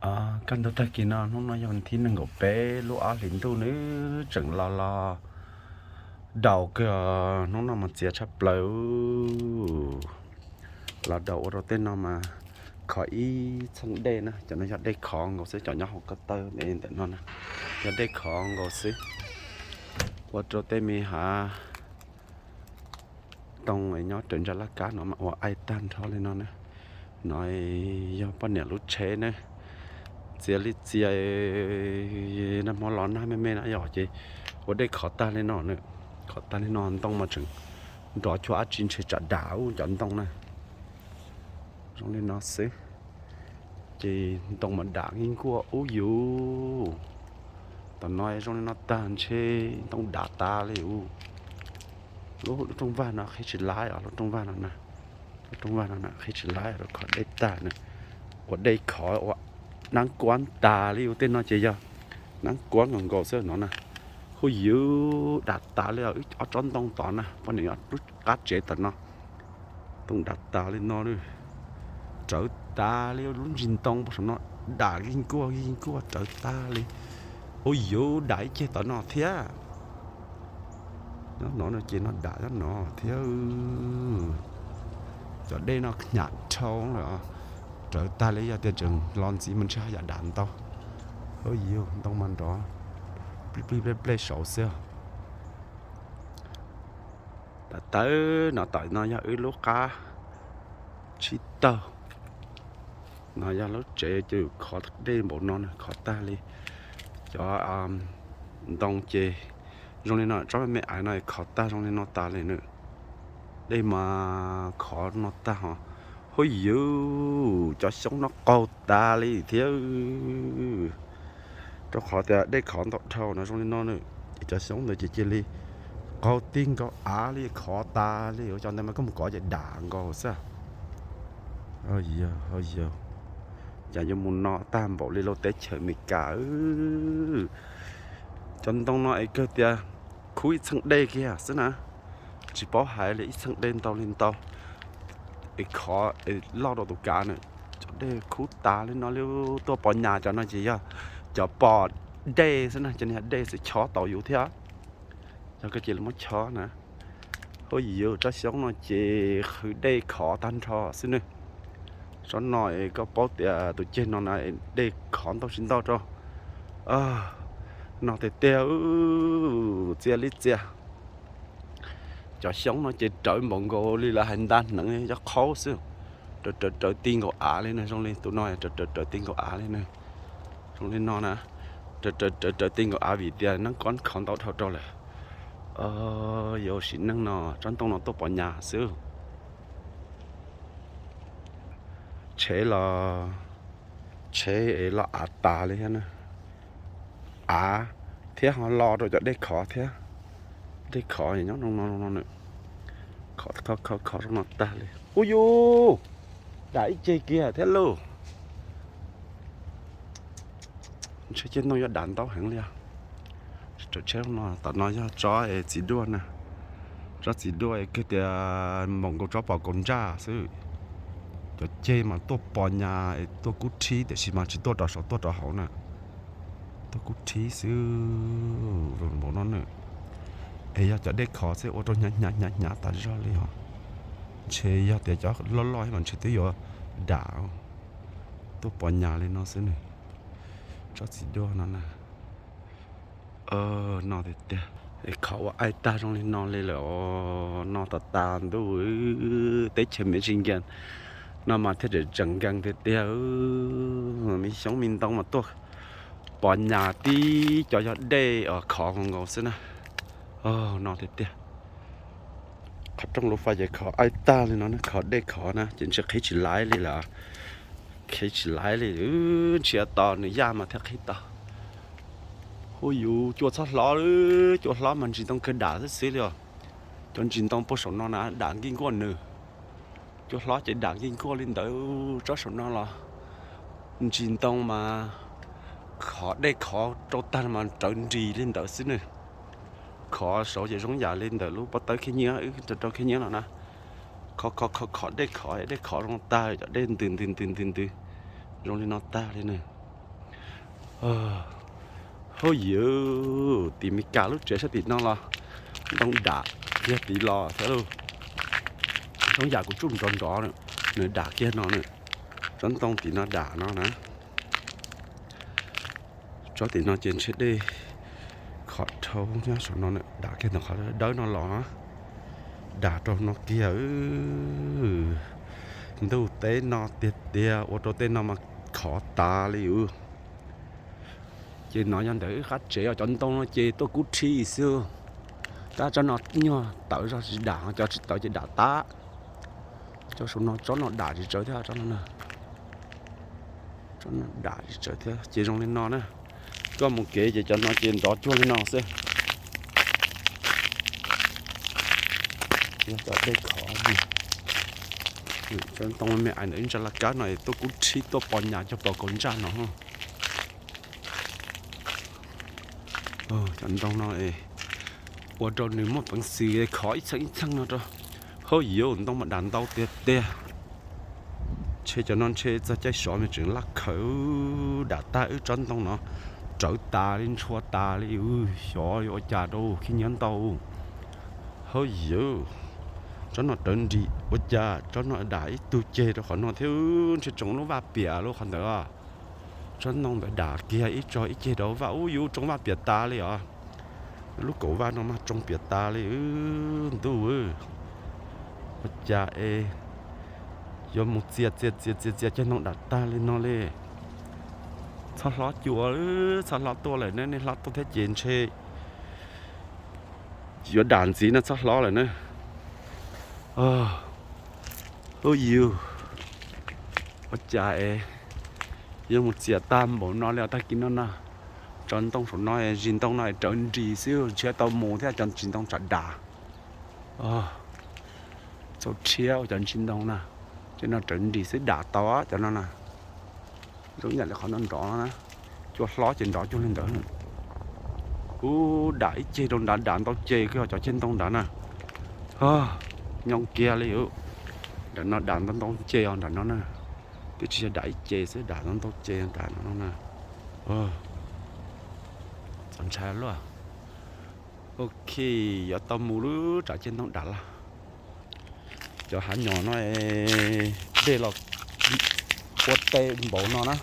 Kaj ntug tag kis no, hnub no yog thib nees nkaum peb lub ob hlis ntuj nawb, tseem los los daus kawg, hnub no mas txias tshaj plaws. Los daus ua rau tej no mas khov ib txheej dej na, cov no yog dej khov nkaus xwb, cov nyob hauv ko taw ntawm no na, yog dej khov nkaus xwb, ua rau tej me hav ntoo nyob raws ntsa laj kab no mas ua aim tag nrho li no na. No yog poj niam lub tsheb na, txias li txias, nag hmo los nag me me na yog ces ua dej khov tag li no, khov tag li no ntoo mas tseem nrov cuag dab tsi ntshe tsam dam ub cov ntoo na. Zoo li no xwb, ces ntoo mas dam nkij nkuaj ub yus. Tam no zoo li no tag ntshe ntoo dam tas li ub. Lub rooj vag no qhib tsis laib os, lub rooj vag no na, lub rooj vag no na qhib tsis laib rau khov dej tag na. Ua dej khov ua nab kuab tas li ub, tej no ces yog nab kuab nkaus nkaus xwb no na. Huj yus, dam tas li os, wb ob tsob ntoo tod na, poj niam lub qab tsev tom no, ntoo dam tas li no, rawv tas li, lub ntsis ntoo puag saum no dam nkij nkuaj nkij nkuaj rawv tas li. Huj yus, dam ib ceg tom no thiab. Nyob no ces no dam nyob no thiab. Cov dej no hnyav dhau lawm, rawv tag li, yog tias tseem los ntxiv mas ntshe haj yam dam ntau. Huj yus, ntoo mas nrov plig plig plej plej saud xwb. Tam tawm no tom no yog wb lub qab tsib taug, no yog lub tsev ces khov dej npaum no na, khov tag li. Cov ntoo ces zoo li no, tsob me me aiv no khov tag zoo li no tas li na. Dej mas khov no tag hos. Huj yus, cov xyoob no qaug tas li thiab. Rau qhov tias dej khov ntau dhau no zoo li no na, ces cov xyoob ntawd ces cia li qaug ti nkaus av li, khov tas li. Ua cov ntawd mas koj mus kov ces dam nkaus xwb. Yog, yog, cas yuav mus no tag npaum li lauj, teb chaws Amelikas. Cov ntoo no es kawg tias khub ib txheej dej kiag xwb na, tsis paub hais li ib txheej dej ntau li ntau, es khov es loj rau tus kav na. Cov dej khub tas li no li, tuaj pos nyas cov no ces yog cov pos dej xwb na, cov no yog dej xwb, chob tau yus thiab. Yog koj cia li muab chob na. Huj yus, tsob xyoob no ces qhwv dej khov tag nrho xwb nawb. Tsob no es koj paub tias tus ceg no na dej khov ntau tsis ntau rau. No tiag tiag, txias li txias. Cov xyoob no ces rawv npaum nkaus li lawv hais nta hneev cov qhaub xwb. Rawv rawv rawv ti nkaus av li na, zoo li tus no rawv rawv rawv ti nkaus av li na. Zoo li no na, rawv rawv rawv rawv ti nkaus av vim tias nab kob khov ntau dhau rau lawm. Yus sim neej no tsob ntoo no tuaj pos nyas xwb. Tsheb los, tsheb es los av tas li thiab na. Av thiab ho lo rau cov dej khov thiab. Dej khov nyob no no no, khov khov khov zoo no tag li. Huj yus, dam ib ceg kiag thiab lauj. Ntshe ceg ntoo yuav dam ntau heev li os. Tsheb no tom no yog tsob txiv duaj na. Tsob txiv duaj es kawg tias npaum nkaus tsob pos kaus ntsaj xwb. Cov ceg mas tuaj pos nyas es tuaj kub rhib, tiam sis mas tsis tuaj rov saud, tuaj rov hauv na. Tuaj kub rhib xwb npaum no na. Es yog cov dej khov xwb ua rau hnyav hnyav hnyav hnyav tas zog li os. Ntshe yog tias cov loj loj los ntshe twb yuav dam. Tuaj pos nyas li no xwb ne. Tsob txiv duaj no na. No tiag tiag, khov ua aim tag zoo li no li lawm os. No tas tas ntuj, teb chaws Michigan no mas thiaj tseem nkees tiag tiag. Me xyoob me ntoo mas tuaj pos nyas tib cov yog dej os, khov nkaus xwb na. No tiag tiag. Qhov rooj lub fais ces khov aim tag li no, khov dej khov na ces ntshe qhib tsis laib li lawm. Qhib tsis laib li, ntshe tos nws yaj mas thiaj qhib tau. Huj yus, cua txhob hlob, cua hlob mas ntsis ntoo kawg dam xwb xwb li os. Cov ntsis ntoo puag saum no na dam nkij nkuaj nws. Cua hlob ces dam nkij nkuaj li ntawd, tsob saum no los ntsis ntoo mas khov dej khov rau tag mas rawv nris li ntawd xwb ne. Khov saud ces zoo yam li ntawm lub pob tawb khib nyiab, wb rau khib nyiab no na. Khov khov khov khov dej khov, dej khov zoo tag, cov dej ntws ntws ntws ntws ntws zoo li no tag li ne. Hauj yws, tim Meskas lub tsev sab tim no los ntoo dam kiag tim los thiab lauj. Ntoo yam kuv tsuj nrov nrov, nws dam kiag no na. Tsob ntoo tim no dam no na. Tsob tim no ces ntshe dej khov dhau nyob saum no na, dam kiag ntawm qhov dawb no los, dam rau no kiag. Ntuj teb no tiag tiag, ua rau tej no mas khov tas li os. Ces no yog ntawm wb qab tsev os, cov ntoo no ces tuaj kub rhib xwb. Tab tsob no nyuag tawv zog tsis dam, cov tsis tawv ces dam tag. Cov saum no tsob no dam tsis tsawv thiab, tsob no na. Tsob no dam tsis tsawv thiab, ces zoo li no na. Koj mus kev ces cov no ces nrov cuag li no xwb. Cov dej khov, cov ntoo me me ais ntawm ib ntsa laj kab no es tuaj kub rhib tuaj pos nyas cog pos kaus ntsaj no. Cov ntoo no es ua rau nws muaj peev xwm khov ib txheej ib txheej no rau. Hauj yws, ntoo mas dam ntau tiag tiag. Ntshe cov no ntshe txog caij sov mas tseem laj khawv, dam tag wb tsob ntoo no rawv tas li, ntshua tas li, xyov yuav ua cas rau khib nyiab ntau. Hauj yws, tsob no rawv nris ua cas tsob no dam ib tug ceg rau qhov no thiab, ntshe tsoo lub vaj piam lub qhov ntawd. Tsob ntoo ntawd dam kiag ib tog ib ceg rau vaj, ub, yus tsoo vaj piam tas li os. Lub kaum vaj no mas tsoo piam tas li ntuj. Ua cas es yuav mus txias txias txias txias txias cov ntoo dam tag li no li. Txhob hlob cua, txhob hlob tuaj lawm ne, nej hlob tuaj thiab ces ntshe yuav dam ntxiv no, txhob hlob lawm na. Hauj yws, ua cas es yuav mus txias tag npaum no li os, tag kis no na. Cov ntoo saum no, ntsis ntoo no rawv nris xwb, ntshe tau mus thiab cov ntsis ntoo tsam dam. Txaus rhiab ua cov ntsis ntoo na, ces no rawv nris xwb dam tau cov no na. Zoo yam li qhov no nrov na, cua hlob ces nrov cuag li ntawd. Ub, dam ib ceg rau nrad, dam ntau ceg kiag cov ceg ntoo nrad na. Nyob kiag li, nram no dam ntau ntau ceg os nram no na. Twb tsis yog dam ib ceg xwb, dam ntau ntau ceg nram no na. Txaus ntshai luaj. Ok, yuav tau mus lub tsam ceg ntoo dam lawm. Cov hav nyom no dej los ua teb npaum no na.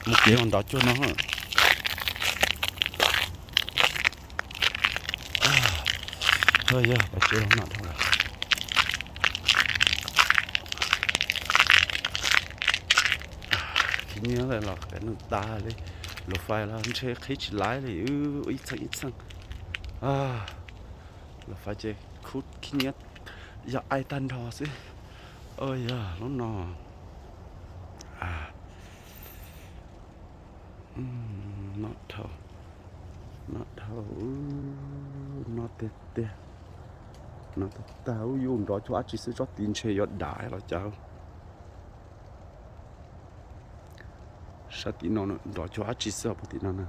Mus kev los nrov cuag no. Yog pais tsev los no dhau lawm. Khib nyiab los qev neeg tas li, lus fais los ntshe qhib tsis laib li, ib txheej ib txheej. Lus fais ces khub khib nyiab yog aib tag nrho xwb. Yog lub no, no dhau, no dhau, no tiag tiag, no tag tag, ub, yuav nrov cuag dab tsi xwb, tsob tid ntshe yuav dam los cas. Sab tim no nrov cuag dab tsi xwb os, puag tim no na.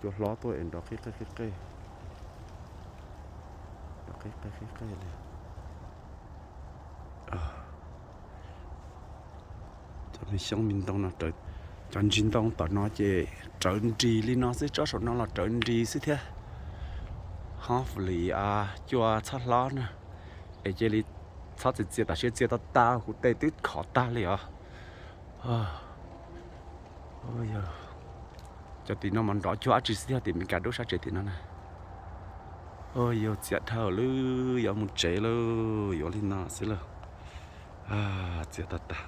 Cua hlob tuaj es nrov qib qeb qib qeb, nrov qib qeb qib qeb li. Cov me xyoob me ntoo no, cov ntsis ntoo tom no ces rawv nris li no xwb, tsob saum no los rawv nris xwb thiab. Hopefully cua txhob hlob na, es cia li txhob txias txias, tam sim txias tag tag kuv tes twb khov tag li os. Cov tim no mas nrov cuag dab tsi xwb, tim Meskas dub sab tsev tim no na. Yog txias dhau lawm, yuav mus tsev lawm, yuav li no xwb lawm. Txias tag tag.